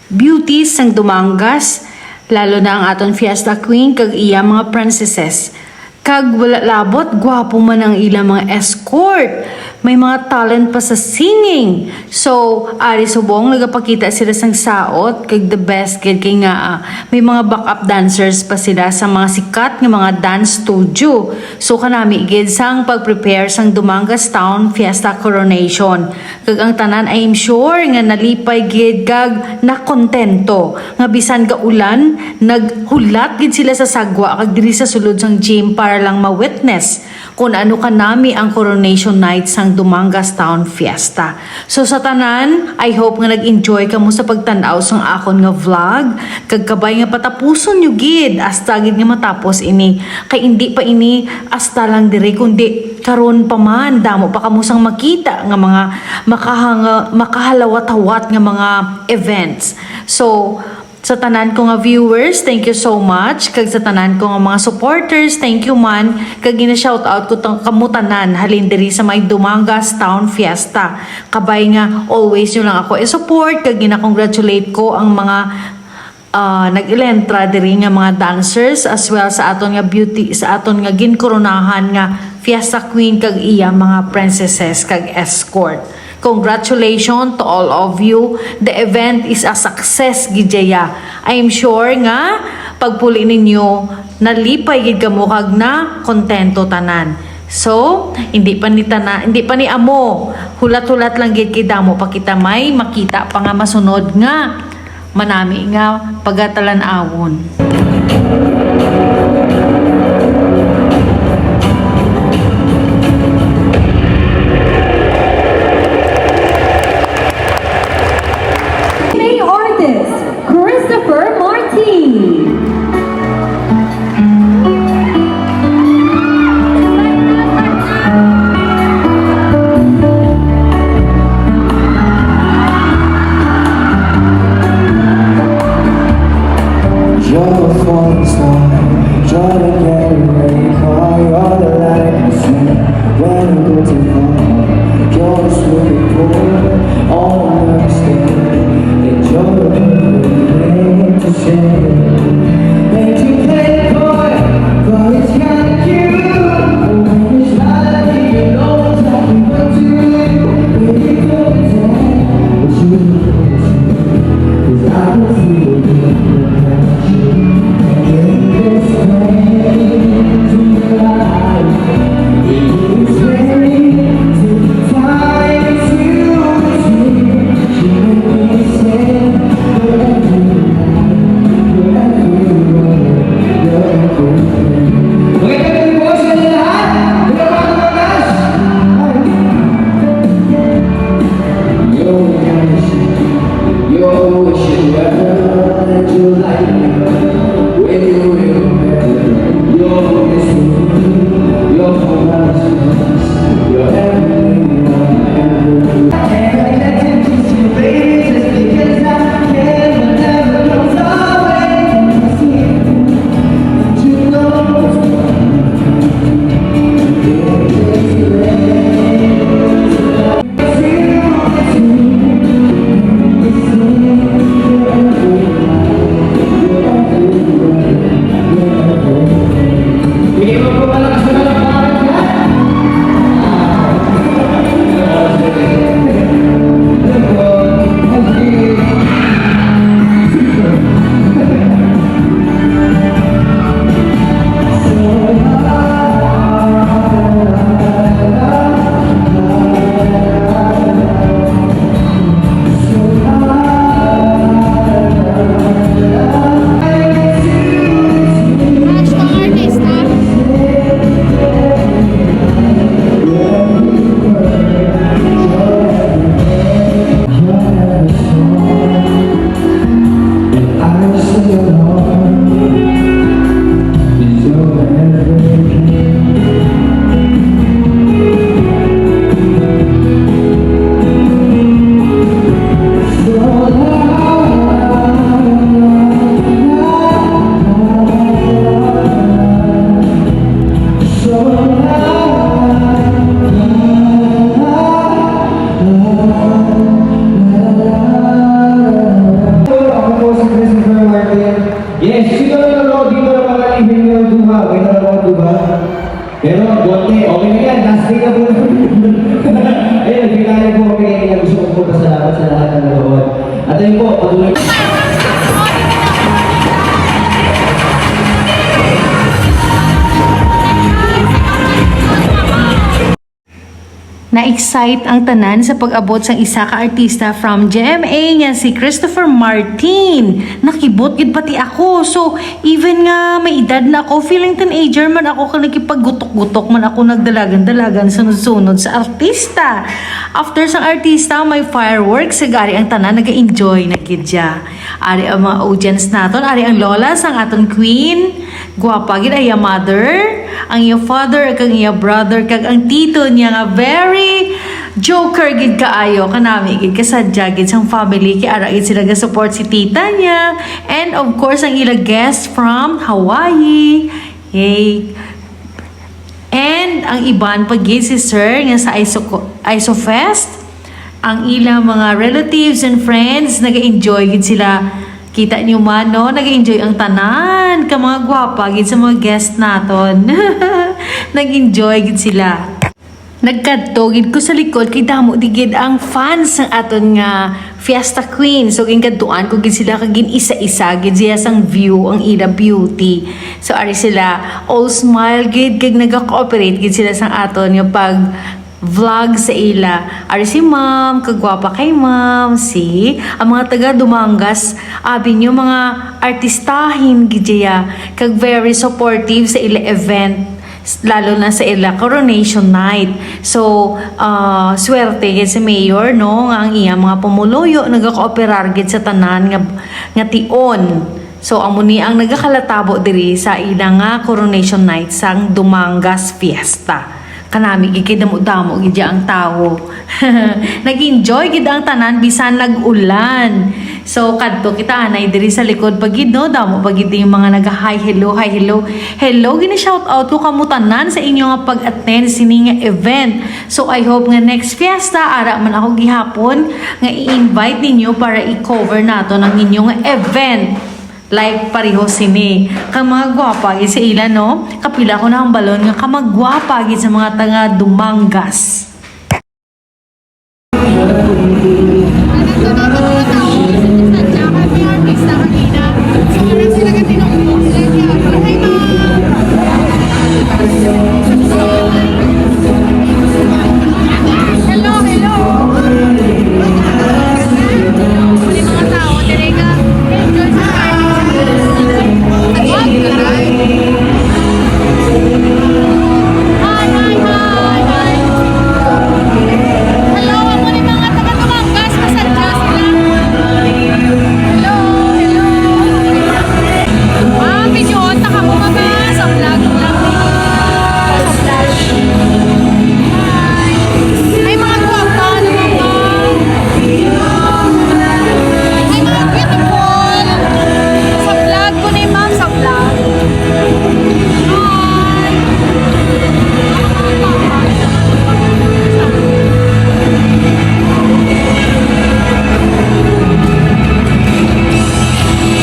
beauties sang Dumangas, lalo na ang aton Fiesta Queen kag iya mga princesses. Kag wala labot, gwapo man ang ilang mga escort. May mga talent pa sa singing. So, ari subong nagapakita sila sang saot, kag the best gid kay nga, ah, may mga backup dancers pa sila sa mga sikat nga mga dance studio. So, kanami gid sang pag-prepare sang Dumangas Town Fiesta Coronation. Kag ang tanan, I am sure nga nalipay gid kag nakontento nga bisan gaulan, naghulat gid sila sa sagwa kag diri sa sulod sang gym para lang ma-witness kon ano kanami ang Coronation Night sang Dumangas Town Fiesta. So sa tanan, I hope nga nag-enjoy kamo sa pagtan-aw sang akon nga vlog, kag kabay nga patapuson nyo gid hasta gid nga matapos ini, kay indi pa ini hasta lang diri, kundi karon pa man, damo pa kamo sang makita nga mga makahanga-, makahalawat-hawat nga mga events. So, Sa tanan ko nga viewers, thank you so much. Kag sa tanan ko nga mga supporters, thank you man. Kag gina-shout out ko tang kamo tanan halin diri sa may Dumangas Town Fiesta. Kabay nga always nyo lang ako i-support, kag gina-congratulate ko ang mga ah, nag-ilentra diri nga mga dancers, as well sa aton nga beauty, sa aton nga ginkoronahan nga Fiesta Queen kag iya mga princesses kag escort. Congratulations to all of you. The event is a success gid ya. I am sure nga pagpuli ninyo, nalipay gid kamo kag na kontento tanan. So, hindi pa ni tana, hindi pa ni amo, hulat-hulat lang gid kay damo pa kita may makita pa nga masunod nga manami nga pagatalan-awon. May artist, Christopher Martin. You're a falling star, trying to get away. You're the light I see when I go too far. You're the swimming pool, all I understand. And you're the perfect to say. Made you play coy, but it's kinda cute. When you smile at me, you know exactly what to do. When you go and tell, but you don't know what you do. 'Cause I can feel it in your passion. And in this way, to your life, it is ready to die to you. Ako po si Christopher Martin. Yes, sino na nanonood dito ng mga living room, di ba? May nanonood, di ba? Pero, konti. Okay na yan. Last day na po. Ayun, pinali po kami kanina. Gusto ko po pasalamat sa lahat ng nanonood. At ayun po, patuloy. Na-excite ang tanan sa pag-abot sang isa ka artista from G M A nga si Christopher Martin. Nakibot gid pati ako. So, even nga may edad na ako, feeling teenager man ako kag nakipaggutok-gutok man ako, nagdalagan-dalagan, sunod-sunod sa artista. After sang artista, may fireworks, kag ari ang tanan naga-enjoy na gid siya. Ari ang mga audience naton, ari ang lola sang aton queen. Gwapa gid ang iya mother, ang iya father, kag ang iya brother, kag ang tito niya nga very Joker gid kaayo, kanami gid, kasadya gid sang family, kay ara gid sila ga-support si tita niya. And of course, ang ila guest from Hawaii. Yay! And ang iban pa gid si Sir nga sa Iso-, Isofest, ang ilang mga relatives and friends, nag-enjoy gid sila. Kita niyo man, no? Nag-enjoy ang tanan. Ka mga gwapa gid sa mga guest naton. Nag-enjoy gid sila. Nagkadto gid ko sa likod kay damo di gid ang fans sang aton nga Fiesta Queen. So, ginkadtuan ko gid sila kag gin-isa-isa gid siya sang view ang ila beauty. So, ari sila, all smile gid kag naga-cooperate gid sila sang aton nga pag vlog sa ila. Ari si ma'am, kagwapa kay ma'am. Si, ang mga taga Dumangas, abi niyo, mga artistahin gid siya, kag very supportive sa ila event, s-, lalo na sa ila coronation night. So, ah, swerte gid si Mayor, no, nga ang iya mga pumuluyo nagakooperar gid sa tanan nga, nga tion. So, amo ni ang nagakalatabo diri sa ila nga coronation night sang Dumangas Fiesta. Kanami gid kay damo-damo gid ang tawo. Nag-enjoy gid ang tanan bisan nag-ulan. So, kadto kita anay diri sa likod pa gid, no? Damo pa gid yung mga naga-hi, hello, hi, hello. Hello, gini-shout out ko kamo tanan sa inyo nga pag-attend sini nga event. So, I hope nga next fiesta, ara man ako gihapon nga i-invite ninyo para i-cover nato ang inyo nga event. Like pareho sini. Kang mga gwapa gid sa ila, no? Kapila ko na ang balon nga kamagwapa gid sa mga taga Dumangas. Hello, hello. Wala mga tao, diri ka. Enjoy sa party. Ay, ay, ay. Hi, hi, hi, hi. Hello, amo ni mga taga Dumangas, pasadya sila. Hello, hello. Ah, video on ta kamo, mga sa vlog, vlog. Sa vlog. Hi. Ay, mga gwapa, ano ba? Ay, mga beautiful. Sa vlog ko ni ma'am, sa vlog. Hi.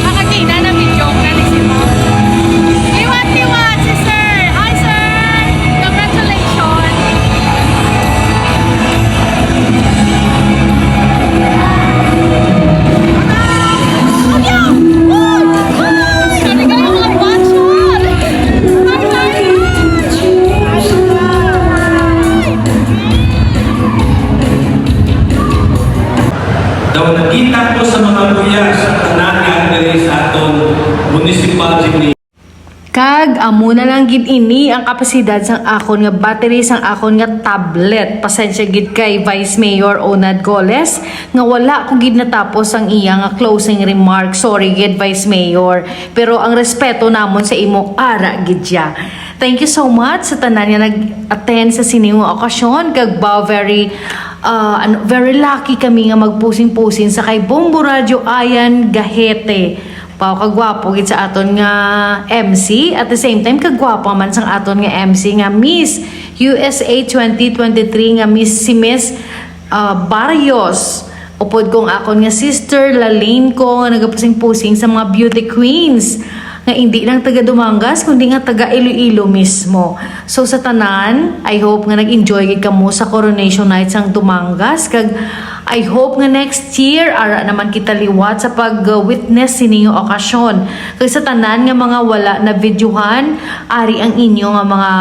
Nakakita na video ka ni si ma'am. Liwat-liwat si sir. Hi, sir. Congratulations. Daw nakita ko sa mga kuya sa tanan nga diri sa aton municipal gymnasium. Kag amo na lang gid ini ang kapasidad sang akon nga battery sang akon nga tablet. Pasensya gid kay Vice Mayor Onad Goles nga wala ko gid natapos ang iya nga closing remarks. Sorry gid, Vice Mayor, pero ang respeto namon sa imo ara gid siya. Thank you so much sa tanan nga nag-attend sa sini nga okasyon, kag ba very, ah, ano, very lucky kami nga magpusing-pusing sa kay Bombo Radyo Ayan Gahete. Wow, kagwapo gid sa aton nga M C. At the same time, kagwapa man sang aton nga M C nga Miss U S A twenty twenty-three nga Miss, si Miss, ah, Barrios. Upod kong akon nga sister, Lalin ko, nga nagapusing-pusing sa mga beauty queens nga indi lang taga Dumangas, kundi nga taga Iloilo mismo. So, sa tanan, I hope nga nag-enjoy gid kamo sa Coronation Night sang Dumangas. Kag I hope nga next year, ara naman kita liwat sa pag-witness sini nga okasyon. Kag sa tanan nga mga wala na videohan, ari ang inyo nga mga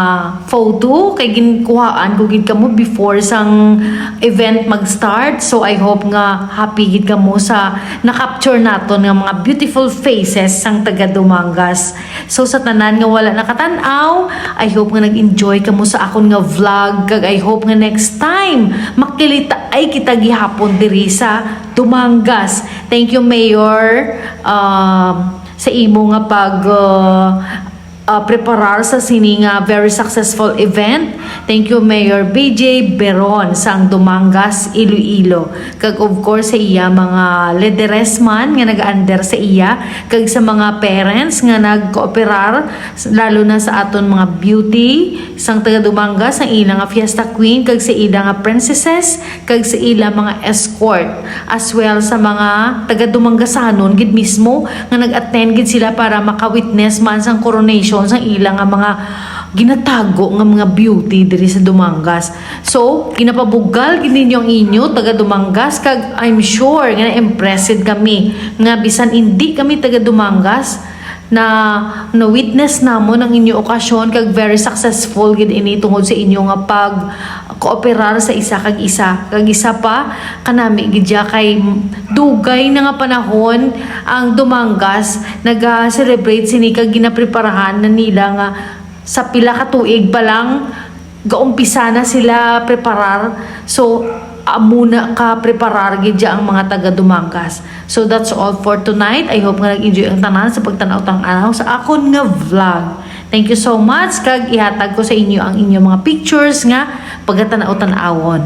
photo, kay ginkuhaan ko gid kamo before sang event mag-start. So, I hope nga happy gid kamo sa na-capture naton nga mga beautiful faces sang taga Dumangas. So, sa tanan nga wala nakatan-aw, I hope nga nag-enjoy kamo sa akon nga vlog, kag I hope nga next time makilitaay kita gihapon diri sa Dumangas. Thank you, Mayor, um, sa imo nga pag, uh, uh, preparar sa sini nga very successful event. Thank you, Mayor B J Beron sang Dumangas, Iloilo. Kag of course sa iya mga lideres man nga nag-under sa iya, kag sa mga parents nga nagkooperar, lalo na sa aton mga beauty sang taga Dumangas, ang ila nga fiesta queen, kag sa ila nga princesses, kag sa ila mga escort, as well sa mga taga Dumangasanon gid mismo nga nag-attend gid sila para maka-witness man sang coronation sang ila nga mga ginatago nga mga beauty diri sa Dumangas. So, ginapabugal gid ninyo ang inyo taga Dumangas, kag I'm sure nga na-impressed kami nga bisan indi kami taga Dumangas, na na-witness namon ang inyo okasyon, kag very successful gid ini tungod sa inyo nga pag-kooperar sa isa kag isa. Kag isa pa, kanami gid siya kay dugay na nga panahon ang Dumangas naga-celebrate sini, kag ginapreparahan na nila nga sa pila ka tuig pa lang gaumpisa na sila preparar. So, amo na ka preparar gid dya ang mga taga Dumangas. So, that's all for tonight. I hope nga nag-enjoy ang tanan sa pagtanaw-tanaw sa akon nga vlog. Thank you so much, kag ihatag ko sa inyo ang inyong mga pictures nga pagkatanaw-tanawon.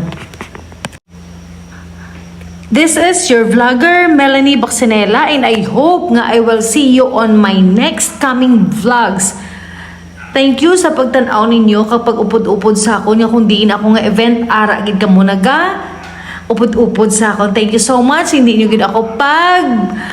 This is your vlogger, Melanie Baxenela, and I hope nga I will see you on my next coming vlogs. Thank you sa pagtan-aw ninyo kag pag-upod-upod sa akon nga kung diin ako nga event, ara gid kamo naga upod-upod sa akon. Thank you so much. Hindi nyo gid ako pag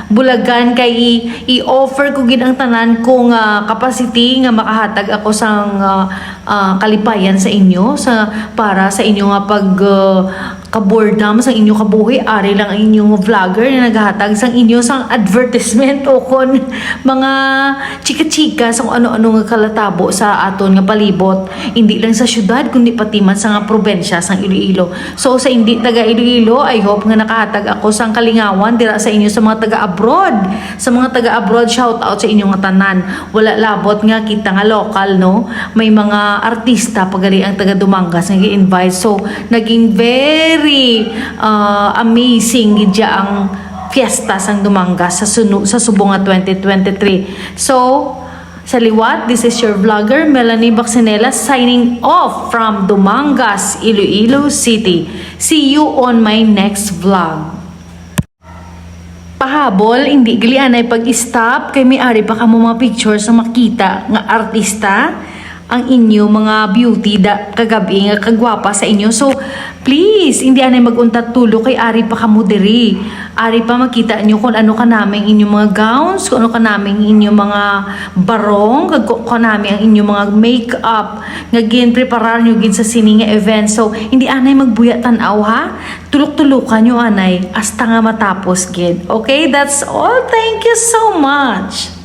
bulagan kay i- i-offer ko gid ang tanan ko nga capacity nga makahatag ako sang ah, ah, kalipayan sa inyo sa para sa inyo nga pag ah, kabordam sang inyo kabuhi. Ari lang ang inyong vlogger na naghatag sang inyo sang advertisement o kon mga chika-chika sa kung ano-ano nga kalatabo sa aton nga palibot, hindi lang sa syudad kundi pati man sa nga probensya sang Iloilo. So sa hindi taga Iloilo, I hope nga nakahatag ako sang kalingawan dira sa inyo sa mga taga abroad. Sa mga taga abroad, shout out sa inyo nga tanan. Wala labot nga kita nga local, no? May mga artista pa gali ang taga Dumangas nga gi-invite. So naging very ah, amazing gid dya ang fiesta sang Dumangas sa sunu- sa subong nga twenty twenty-three. So, sa liwat, this is your vlogger, Melanie Baxenela, signing off from Dumangas, Iloilo City. See you on my next vlog. Pahabol, hindi gali anay pag-stop kay may ari pa kamo mga picture sa makita nga artista ang inyo mga beauty da kagabi nga kagwapa sa inyo. So, please, hindi anay mag-untat tulo kay ari pa kamo diri. Ari pa makita nyo kung ano kanaming inyong mga gowns, kung ano kanaming inyong mga barong, kag kung kanami ang inyong mga makeup nga ginpreparar nyo gid sa sini nga event. So, hindi anay magbuya tan-aw, ha? Tulok-tulokan nyo anay hasta nga matapos gid. Okay, that's all. Thank you so much.